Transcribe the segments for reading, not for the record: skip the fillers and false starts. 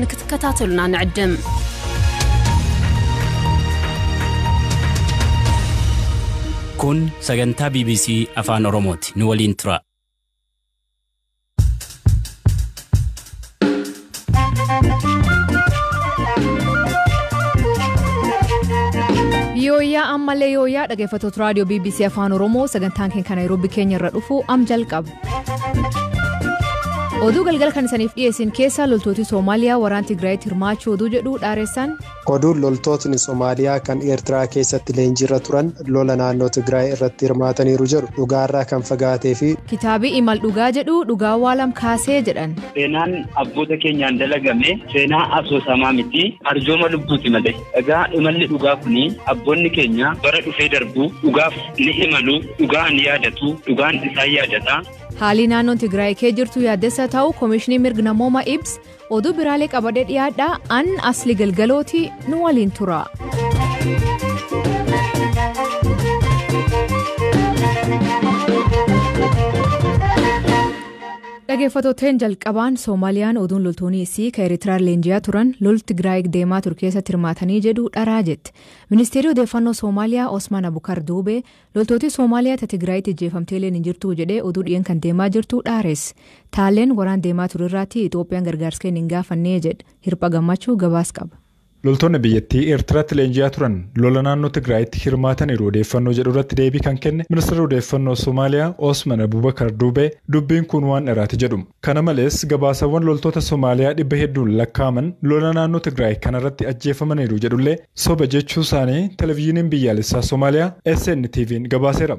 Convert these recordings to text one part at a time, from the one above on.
ንክትከታተሉና ንዕድም። Kun sagantaa BBC Afaan Oromooti. Nu waliin tura. Yooyyaa ammallee yooyyaa dhaggeeffattoota raadiyoo BBC Afaan Oromoo, sagantaan keenya kan Naayiroobii keenya irra dhufu am jalqaba. Oduu galgala kan isaniif dhiyeessin keessaa, loltooti Soomaaliyaa waraana Tigraayitti hirmaachuu oduu jedhu dhaaressan. Oduun loltootni Somaaliyaa kan Eertiraa keessatti leenjiirra turan lola naannoo Tigraay irratti hirmaataniiru jedhu dhugaarraa kan fagaatee fi Kitaabii imal dhugaa jedhu dhugaa waalam kaasee jedhan. Seenaan abboota keenyaan dalagame seenaa asoosamaa miti, arjooma lubbuuti malee. Egaa imalli dhugaa kuni abboonni keenya bara dhufee darbu dhugaaf ni imalu, dhugaa ni yaadatu, dhugaan isaan yaadata. Haalli naannoon Tigraay kee jirtu yaaddessa ta'u Koomishinii Mirga Namoomaa ibs. Oduu biraalee qabadee dhiyaadhaa, an Asli Galgalooti, nu waliin tura. Dhaggeeffattooteen jalqabaan, Soomaaliyaan oduun loltoonni isii kan Eertiraan leenji'aa turan lol Tigraay deemaa ture keessatti hirmaatanii jedhu dharaa jette. Ministeerri odeeffannoo Soomaaliyaa Osman Abukar Duubee loltooti Soomaaliyaa ta Tigraayitti ajjeefamtee hin jirtu jedhee oduu dhiyeen kan deemaa jirtu dhaares. Taalleen waraan deemaa ture irraatti Itoophiyaan gargaarsa kennu hin gaafannee jedha. Hirpha Gammachuu gabaas qaba. Loltoonni biyyattii Eertiraatti leenji'aa turan lola naannoo Tigraayitti hirmaataniiru odeeffannoo jedhu irratti deebii kan kenne ministeerri odeeffannoo Somaaliyaa Osman Abubakar Duubee dubbiin kun waan dharaati jedhu. Kana malees gabaasawwan loltoota Somaaliyaa 100 hedduun lakkaa'aman lola naannoo Tigraay kanarratti ajjeefamaniiru jedhullee soba jechuu isaanii televezyiiniin biyyaalessaa Somaaliyaa SNTV'n gabaaseera.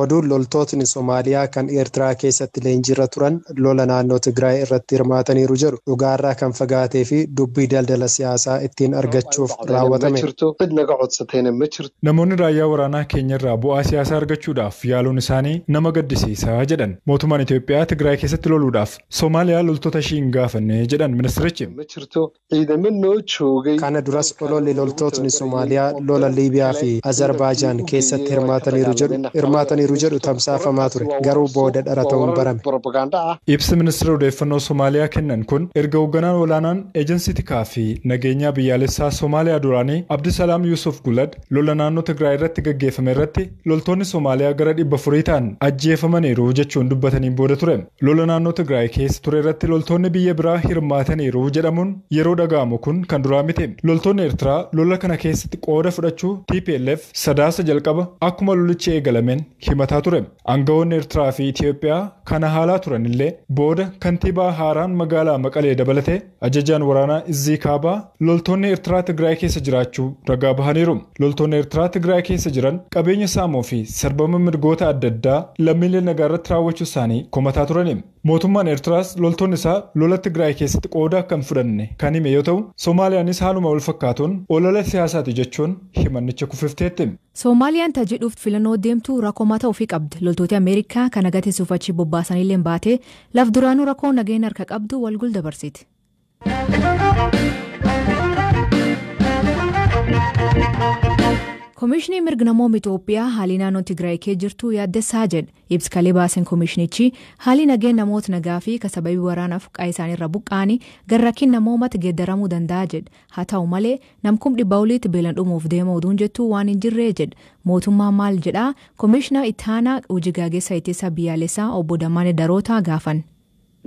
Oduun loltootni Somaaliyaa kan Eertiraa keessatti leenjiirra turan lola naannoo Tigraay irratti hirmaataniiru jedhu dhugaarraa kan fagaatee fi dubbii daldala siyaasaa ittiin argachuuf raawwatame. Namoonni raayyaa waraanaa keenyarraa bu'aa siyaasaa argachuudhaaf yaaluun isaanii nama gaddisiisaa jedhan. Mootummaan Itoophiyaa Tigraay keessatti loluudhaaf Somaaliyaa loltoota ishii hin gaafanne jedhan ministirichi. Kana duras ololli loltootni Somaaliyaa lola Liibiyaa fi Azerbaajaan keessatti hirmaataniiru jedhu tamsaafamaa ture, garuu booda dhara ta'uun barame. Ibsi ministeera odeeffannoo Somaaliyaa kennan kun erga hoogganaan olaanaan eejensiitii tikaa fi nageenyaa biyyaalessaa Somaaliyaa duraanii Abdisalaam Yusuf Gulad lola naannoo Tigraay irratti gaggeeffame irratti loltoonni Somaaliyaa gara 400 ta'an ajjeefamaniiru jechuun dubbataniin booda ture. Lola naannoo Tigraay keessa ture irratti loltoonni biyya biraa hirmaataniiru jedhamuun yeroo dhaga'amu kun kan duraa miti. Loltoonni Eertiraa lola kana keessatti qooda fudhachuu TPLF Sadaasa jalqaba akkuma lolichi eegalameen himataa ture. Aangawoonni Eertiraa fi Itiyoophiyaa kana haalaa turan illee booda kantiibaa haaraan magaalaa Maqalee dabalatee ajajaan waraanaa Izzii Kaabaa loltoonni Eertiraa Tigraay keessa jiraachuu ragaa bahaniiru. Loltoonni Eertiraa Tigraay keessa jiran qabeenya saamuu fi sarbama mirgoota adda addaa lammiilee nagaa irratti raawwachuu isaanii komataa turani. Mootummaan Eertiraas loltoonni isaa lola Tigraay keessatti qooda akka hin fudhanne kan hime yoo ta'u, Soomaaliyaanis haaluma wal fakkaatuun olola siyaasaati jechuun himannicha kufifteetti. Soomaaliyaan tajiidhuuf filannoo deemtu rakkoo mataa ofii qabdi. Loltooti Ameerikaa kan agarsiisuuf achi bobbaasanillee baatee laf duraanuu rakkoo nageenya harka qabdu wal dabarsiti. Koomishinii mirga namoota Itoophiyaa haalli naannoo Tigraay kee jirtu yaaddessaa jedha. Ibsi kalee baasen koomishinichi haalli nageenya namoota nagaa fi ka sababii waraanaaf qa'ee isaaniirra buqqa'anii gara rakkina namoomatti geeddaramuu danda'a jedha. Haa ta'u malee namkum 100 oliitti beelan dhumuuf deema oduun jettu waan hin jirree jedha. Mootummaan maal jedhaa? Koomishinaa ittaanaa hojii gaggeessaa ittisa biyyaalessaa obbo Dammaanee Darootaa gaafan.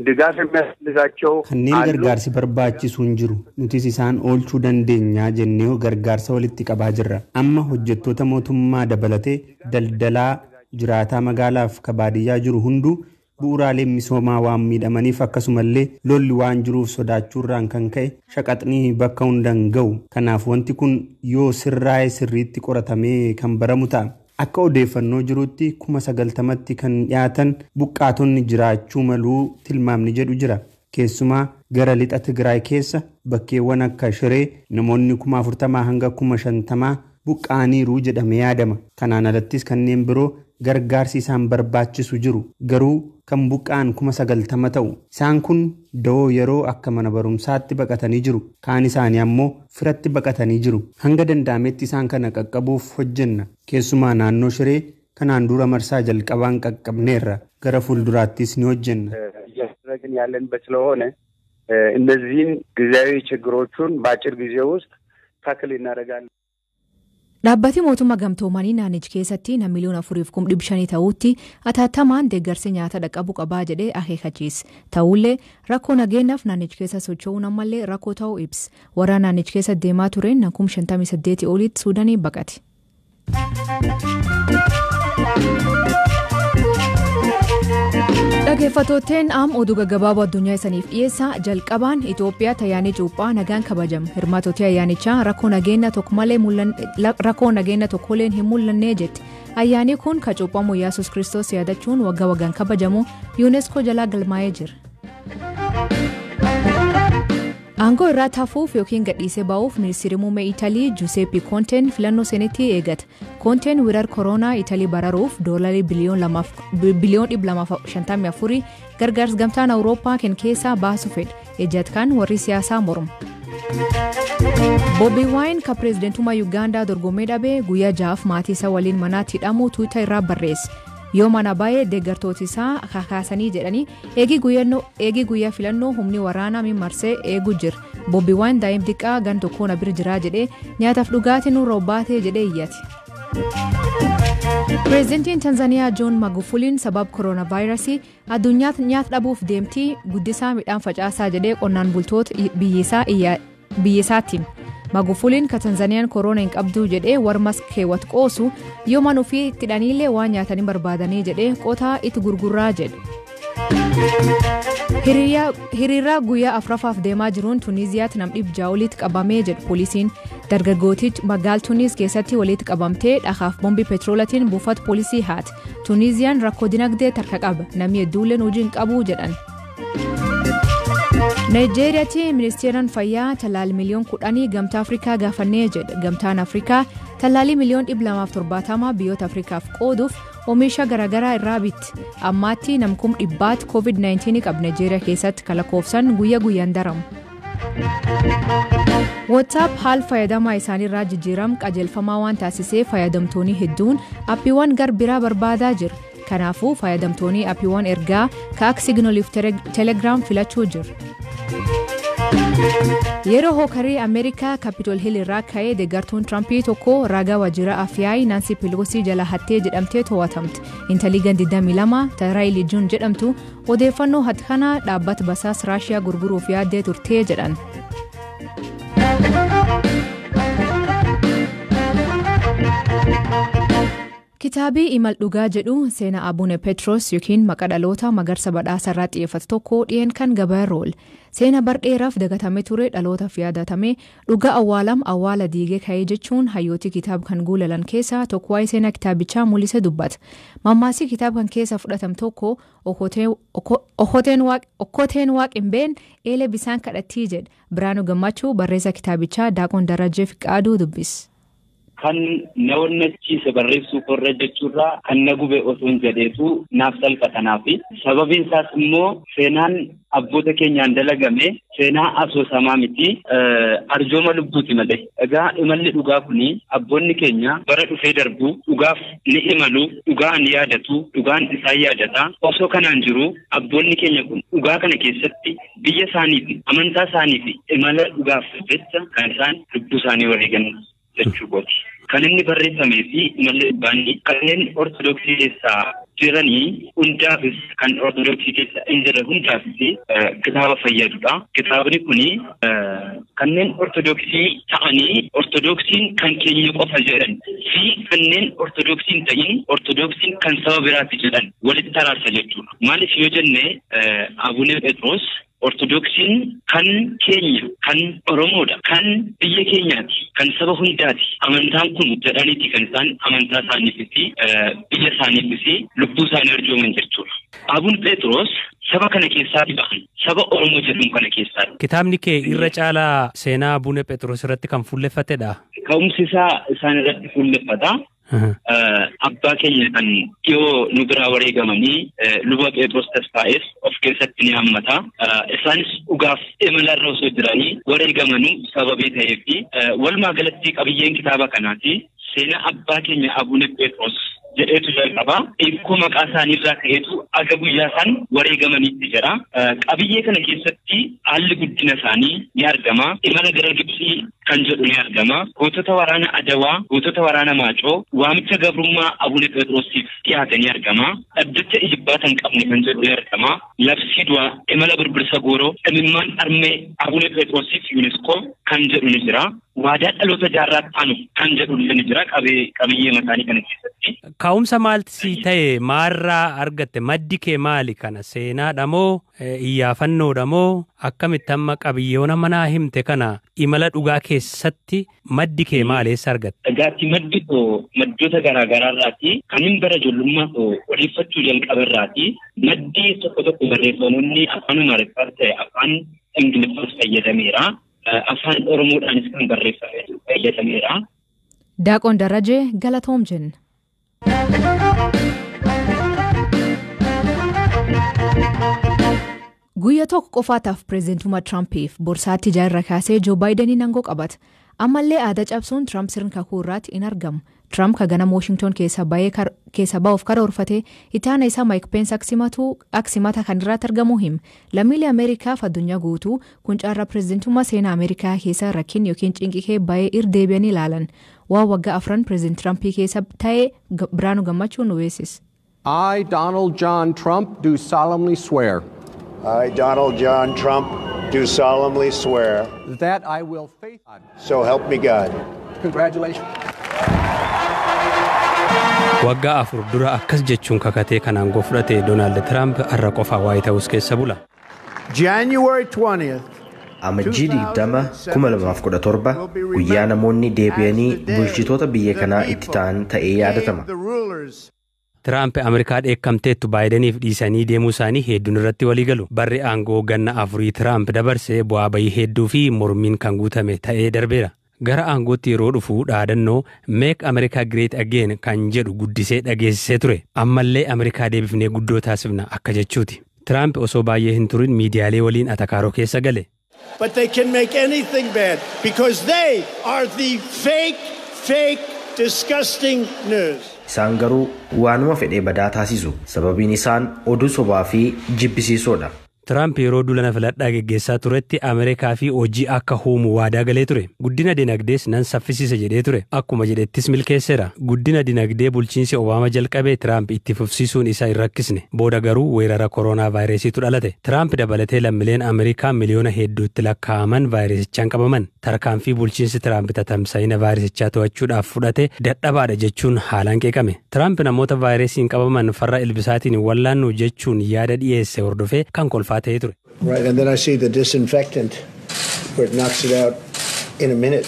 ድጋፍ የሚያስፈልጋቸው Kanneen gargaarsi barbaachisu hin jiru. Nutis isaan oolchuu dandeenyaa jennee gargaarsa walitti qabaa jirra. Amma hojjettoota mootummaa dabalatee daldalaa, jiraataa magaalaaf ka baadiyyaa jiru hunduu bu'uuraaleen misoomaa waan miidhamaniif, akkasumallee lolli waan jiruuf sodaachuurraan kan ka'e shaqaxni bakka hundan ga'u. Kanaaf wanti kun yoo sirraa'ee sirriitti qoratamee kan baramu ta'a. Akka odeeffannoo jirutti 90,000tti kan dhiyaatan buqqaatonni jiraachuu maluu tilmaamni jedhu jira. Keessumaa gara lixa Tigraay keessa bakkeewwan akka Shiree namoonni 40,000 hanga 50,000 buqqaaniiru jedhamee yaadama. Kanaan alattis kanneen biroo gargaarsi isaan barbaachisu jiru. Garuu kan buqqa'an 90,000 ta'u. Isaan kun da'oo yeroo akka mana barumsaatti baqatanii jiru. Kaan isaanii ammoo firatti baqatanii jiru. Hanga danda'ametti isaan kana qaqqabuuf hojjenna. Keessumaa naannoo Shiree kanaan dura marsaa jalqabaan qaqqabneerra. Gara fuulduraattis ni hojjenna. እያደረግን ያለንበት ስለሆነ እነዚህን ጊዜያዊ ችግሮቹን በአጭር ጊዜ ውስጥ ታክል እናደርጋለን። Dhaabbati mootummaa gamtoomanii naannicha keessatti nama 4,500,000 ta'utti atattamaan deeggarsi nyaata dhaqqabuu qabaa jedhee akeekkachiise. Ta'ullee rakkoo nageenyaaf naannicha keessa socho'uun ammallee rakkoo ta'uu ibsa. Waraana naannicha keessa deemaa tureen nama 58,000 olitti Suudaanii baqate. Dhaggeeffattootni am oduu gaggabaaboo addunyaa isaniif dhiyeessa. Jalqabaan Itoophiyaatti ayyaanni cuuphaa nagaan kabajama. Hirmaatotni ayyaanichaa rakkoo nageenya tokkolleen hin mul'anne jetti. Ayyaanni kun kan cuuphamu Yesuus Kiristoos yaadachuun waggaa waggaan kabajamu UNESCO jalaa galmaa'ee jira. Aangoo irraa tafuuf yookiin gadhiisee ba'uuf ministeerri muummee Italii Giuseppe Conteen filannoo seenitti eegata. Conteen weerara koronaa Italii bararuuf doolarii biliyoon 254 gargaarsa gamtaan Awurooppaa kan keessaa baasuu fedha. Ejjat kan warri siyaasaa mormu. Bobi Wine kan pireezidantummaa Yuugaandaa dorgommee dhabee guyyaa 6 maatii isaa waliin manaatti hidhamuu Twitter irraa barreesse. Yoo mana baay'ee deeggartooti isaa kakaasanii jedhanii eegii guyyaa filannoo humni waraanaa marsee eeguu jira. Bobi Wine daa'im xiqqaa gan tokkoon bira jiraa jedhee nyaataaf dhugaatii nurra obbaatee jedhee iyyate. Pireezidantiin Tanzaaniyaa Joon Magufuliin sababa kooronaavaayirasii addunyaatti nyaata dhabuuf deemtii guddisaa midhaan facaasaa jedhee qonnaan bultoota biyyisaatti. Magufuliin ka Tanzaaniyaan kooroona hin qabdu jedhee warmas keewwat qoosu yoo mana ofii itti hidhaniillee waan nyaatanii barbaadanii jedhee qotaa itti gurguraa jedhe. Hiriira guyyaa 4ffaaf deemaa jiruun Tuniiziyaatti nam 600 olitti qabamee jedhu poolisiin. Dargaggootichi magaalaa Tuniis keessatti walitti qabamtee dhakaaf boombii petroolatiin buufata poolisii haate. Tuniiziyaan rakkoo dinagdee tarka qaba. Namni hedduulleen hojii hin qabu jedhan. Naayijeeriyaatti ministeeraan fayyaa talaallii 10 miliyoon gamtaa Afrikaa gaafannee jedha. Gamtaan Afrikaa talaallii 270 miliyoon biyyoota Afrikaaf qooduuf oomisha garaagaraa irraa bitti. Ammaatti nam 100,000 COVID-19 qaba Naayijeeriyaa keessatti kalakkoofsan guyyaa guyyaan daramu. WhatsApp haala fayyadamaa isaaniirraa jijjiiram qajeelfamaa waan taasisee fayyadamtoonni hedduun appiiwwan gar biraa barbaadaa jiru. Kanaafuu fayyadamtoonni appiiwwan ergaa ka akka Signaliif Telegram filachuu jiru. Yeroo hookarii Ameerikaa Capitol Hill irraa ka'ee deeggartuun Tirampii tokko ragaa waajjira Afyaa'ii Naansi Peloosii jala hattee jedhamtee to'atamte. Intalli gan 22 Taraayilii Juun jedhamtu odeeffannoo hatt kana dhaabbata basaas Raashiyaa gurguruuf yaaddee turtee jedhan. Kitaabii Imal Dhugaa jedhu seenaa Abune Petros yookiin maqaa dhaloota Magarsa Badhaasa irraa xiyyeeffatu tokko dhiyeen kan gabaarra oole. Seenaa bar dheeraaf dagatamee ture dhalootaaf yaadatame dhugaa awwaalam awwaala diigee ka'ee jechuun hayyootii kitaaba kan guulalan keessaa tokko waa'ee seenaa kitaabichaa mul'ise dubbata. Mammaasii kitaaba kan keessa fudhatam tokko okkoteen waaq hin been eelee bisaan kadhattii jedha. Biraanuu Gammachuu barreessa kitaabichaa Daaqoon Darajjee Fiqaaduu dubbise. Kan na onnachiise barreessuu korra jechuurraa kan na gube osoo hin jedheetu naaf salphatanaafi. Sababiin isaas immoo seenaan abboota keenyaan dalagame seenaa asoosamaa miti, arjooma lubbuuti malee. Egaa imalli dhugaa kuni abboonni keenya bara dhufee darbu dhugaaf ni imalu, dhugaa ni yaadatu, dhugaan isaan yaadata. Osoo kanaan jiru abboonni keenya kun dhugaa kana keessatti biyya isaanii fi amantaa isaanii fi imala dhugaaf jecha kan isaan lubbuu isaanii wareegan jechuudha. Kan inni barreeffamee fi imalli dhugaanii kanneen Ortodoksii keessaa jiranii hundaafis kan Ortodoksii keessa hin jirre hundaafis kitaaba fayyadudha. Kitaabni kuni kanneen Ortodoksii ta'anii Ortodoksiin kan keenya qofa jedhan fi kanneen Ortodoksiin ta'in Ortodoksiin kan saba biraati jedhan walitti araarsa jechuudha. Maaliif yoo jenne Abune Petros Ortodoksiin kan keenya, kan Oromoodha, kan biyya keenyaati, kan saba hundaati. Amantaan kun jedhaniiti kan isaan amantaa isaaniifis biyya isaaniifis lubbuu isaanii arjooman jechuudha. Abun Petros saba kana keessaa ba'an, saba Oromoo jedhamu kana keessaa. Kitaabni kee irra caalaa seenaa Abune Petros irratti kan fuulleffatedha. Ka'umsi isaa isaan irratti fuulleffata. Abbaa keenya kan dhiyoo nu biraa wareegamanii luba Phexros Tasfaa'es of keessatti ni hammata. Isaanis dhugaaf imalarra osoo jiranii wareegamanuu sababii ta'ee fi walumaa galatti qabiyyeen kitaaba kanaati seenaa abbaa keenya Abune Phexros Jedheetu jalqaba. Hiikoo maqaa isaaniirraa ka'eetu aga guyyaa isaan wareegamanitti jira. Qabiyyee kana keessatti haalli guddina isaanii ni argama. Imala gara Gibxii kan jedhu ni argama. Gootota waraana Adawaa, gootota waraana Maacoo, waamicha gabrummaa Abuna Phexrosiif dhiyaate ni argama. Dhaddacha ijibbaata hin qabne kan jedhu ni argama. Labsii du'aa, imala birbirsa gooroo, imimmaan armee Abuna Phexrosiif UNESCO kan jedhu ni jira. Waadaa dhaloota jaarraa aanu kan jedhu ni jira qabiyyee mataanii kana keessatti. Ka'umsa maalti si ta'e maarraa argatte maddi kee maali kana seenaadha moo iyyaafannoodha moo akkamitti amma qabiyyoona manaa himte kana imala dhugaa keessatti maddi kee maal eessa argatte? Dhagaatti maddi koo maddoota garaagaraa irraati. Kanin bara ijoollummaa koo odeeffachuu jalqaba irraati. Maddi tokko tokko barreeffamoonni afaan Amaariffaas ta'e afaan Ingiliffaas fayyadameera. Afaan Oromoodhaanis kan barreeffame fayyadameera. Daaqoon Darajee galatoom jenna. Guyyaa tokko qofaataaf pireezidantummaa Tiraampiif borsaatti jaarra kaasee Joo Baayideniin aangoo qabata. Ammallee aadaa cabsuun Tiraamp sirna kakuu irratti hin argamu. Tiraamp ka ganama Wooshintoon keessa ba'uuf karoorfate itti aanaa isaa Maayik Peensi akka simata kan irratti argamu hima. Lammiilee Ameerikaaf addunyaa guutuu kun carraa pireezidantummaa seenaa Ameerikaa keessa rakkin yookiin cinqikee ba'ee irra deebi'anii ilaalan. Waan waggaa afran pireezidantii Tiraampii keessa ta'e Biraanuu Gammachuu nu beeksisa. I, Donald John Trump, do solemnly swear. I, Donald John Trump, do solemnly swear. That I will faithfully. So help me God. Congratulations. Waggaa 4 dura akkas jechuun kakatee kan aangoo fudhate Doonaald Tiraamp har'a qofaa Waayit Haawus keessa bula. January 20th. Amajjii 20, 2017 guyyaa namoonni deebi'anii bulchitoota biyya kanaa itti ta'an ta'ee yaadatama. Tiraamp Ameerikaa dheekkamteettu Baayideniif dhiisanii deemuu isaanii hedduun irratti walii galu. Barri aangoo ganna 4 Tiraamp dabarsee bu'aa bayii hedduu fi mormiin kan guutame ta'ee darbeera. Gara aangootti yeroo dhufu dhaadannoo Make America Great Again kan jedhu guddisee dhageessisee ture. Ammallee Ameerikaa deebifnee guddoo taasifna akka jechuuti. Tiraamp osoo baay'ee hin turin miidiyaalee waliin atakaaroo keessa gale. But they can make anything bad because they are the fake, fake, disgusting news. Isaan garuu waanuma fedhee badaa taasisu. Sababiin isaan oduu sobaa fi jibbisiisoodha. Tiraamp yeroo duula filadhaa geggeessaa turetti Ameerikaa fi hojii akka uumu waadaa galee ture. Guddina dinagdees nan saffisiisa jedhee ture. Akkuma jedhettis milkeesseera. Guddina dinagdee bulchiinsi Obaama jalqabee Tiraamp itti fufsiisuun isaa hin rakkisne. Booda garuu weerara koronaa vaayirasiitu dhalate. Tiraamp dabalatee lammiileen Ameerikaa miliyoona hedduutti lakkaa'aman vaayirasichaan qabaman. Tarkaanfii bulchiinsi Tiraamp tatamsa'ina vaayirasichaa to'achuudhaaf fudhate dadhabaadha jechuun haalaan qeeqame. Tiraamp namoota vaayirasiin qabaman farra ilbisaatiin wallaannu jechuun yaada dhiyeesse hordofee kan kolfaa ta'ee ture. Right, and then I see the disinfectant where it knocks it out in a minute,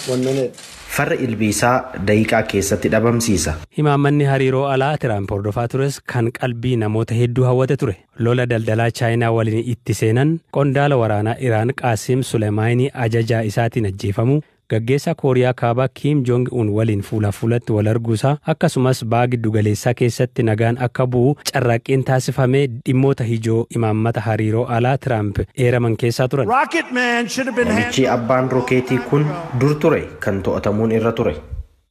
1 minute. Farra ilbiisaa daqiiqaa keessatti dhabamsiisa. Himaammanni hariiroo alaa Tiraamp hordofaa tures kan qalbii namoota hedduu hawwate ture. Lola daldalaa Chaayinaa waliin itti seenan, qondaala waraanaa Iraan Qaasim Sulemaayinii ajajaa isaatiin ajjeefamuu, gaggeessaa Kooriyaa Kaabaa Kiim Joong Un waliin fuula fuulatti wal arguusaa akkasumas ba'a giddugaleessaa keessatti nagaan akka bu'u carraaqqiin taasifamee dhimmoota ijoo imaammata hariiroo alaa Tiraamp eeraman keessaa turan. Namichi abbaan rokeetii kun dur ture kan to'atamuun irra ture.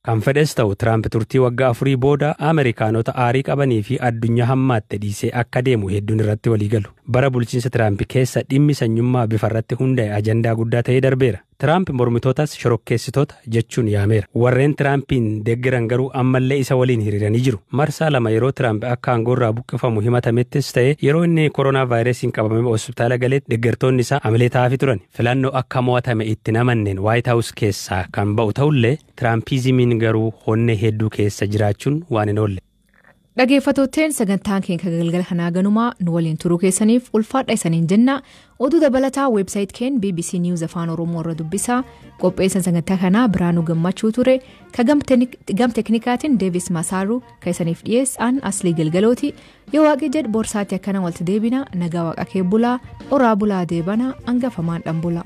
Kan fedhes ta'u Tiraamp turtii waggaa 4 booda Ameerikaanota aarii qabanii fi addunyaa hammaatte dhiisee akka deemu hedduun irratti walii galu. Bara bulchiinsa Tiraamp keessa dhimmi sanyummaa bifa irratti hundaa'e ajandaa guddaa ta'ee darbeera. Tiraamp mormitootas shorokkeessitoota jechuun yaameera. Warreen Tiraampiin deeggaran garuu ammallee isa waliin hiriiranii jiru. Marsaa 2 yeroo Tiraamp akka aangoorraa buqqifamu himatamettis ta'e yeroo inni koronaa vaayirasiin qabamee hospitaala galeetti deeggartoonni isaa amalee taa'aafii turan. Filannoo akka mo'atame itti namanneen Waayit Haawus keessaa kan ba'u ta'ullee Tiraampiizimiin garuu honnee hedduu keessa jiraachuun waan hin oolle. Dhaggeeffattootteen sagantaan keenya galgala kanaa ganumaa nu waliin turuu keessaniif ulfaadha isaniin jenna. Oduu dabalataa weebsaayit keen BBC News Afaan Oromoo irra dubbisaa. Qopheessan sagantaa kanaa Biraanuu Gammachuu ture. Ka gam teknikaatiin Deevis Masaaruu ka isaniif dhiyeessaan Aslii Galgalooti. Yoo waaqni jedhe borsaatti akkana walitti deebina. Nagaa waaqa kee bulaa, oraa bulaa deebana, hangafamaan dhanbula.